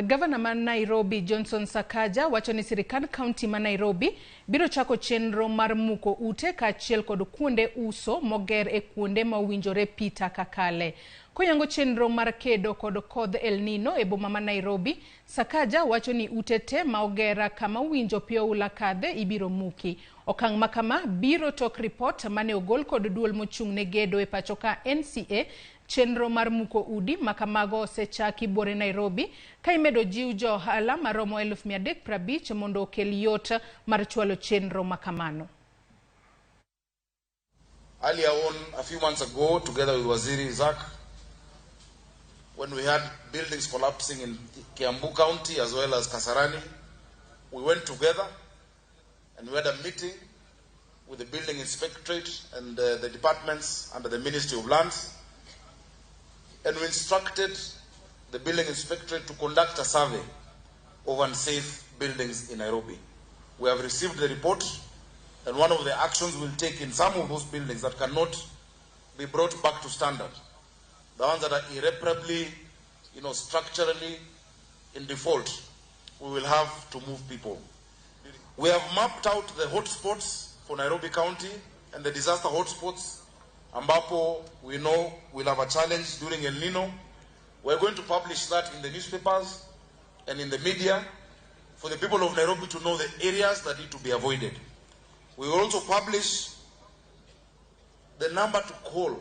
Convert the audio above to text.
Gavana ma Nairobi Johnson Sakaja wacho ni sirkand kaunti ma Nairobi biro chako chenro mar muko ute kaachiel kod kuonde uso moger e kuonde ma owinjore pi taka kale. Koyango chenro mar kedo kod kodh El Nino e boma ma Nairobi, Sakaja wacho ni ute te ma oger kama owinjo pi oula kadhe ibiro muki. Okang' ma kama biro tok ripot mane ogol kod duol mochung' ne gedo e pachoka NCA. Chenro mar muko udi ma kamago osechaki buore Nairobi ka imedo jiw jo ohala maromo 350,000 mondo okel yot mar chwalo chenro ma kamano. Earlier on, a few months ago, together with Waziri Isaac, when we had buildings collapsing in Kiambu County as well as Kasarani, we went together and we had a meeting with the building inspectorate and the departments under the Ministry of Lands, and we instructed the building inspectorate to conduct a survey of unsafe buildings in Nairobi. We have received the report, and one of the actions we'll take in some of those buildings that cannot be brought back to standard, the ones that are irreparably, structurally in default, we will have to move people. We have mapped out the hotspots for Nairobi County and the disaster hotspots, ambapo we know we'll have a challenge during El Nino. We're going to publish that in the newspapers and in the media for the people of Nairobi to know the areas that need to be avoided. We will also publish the number to call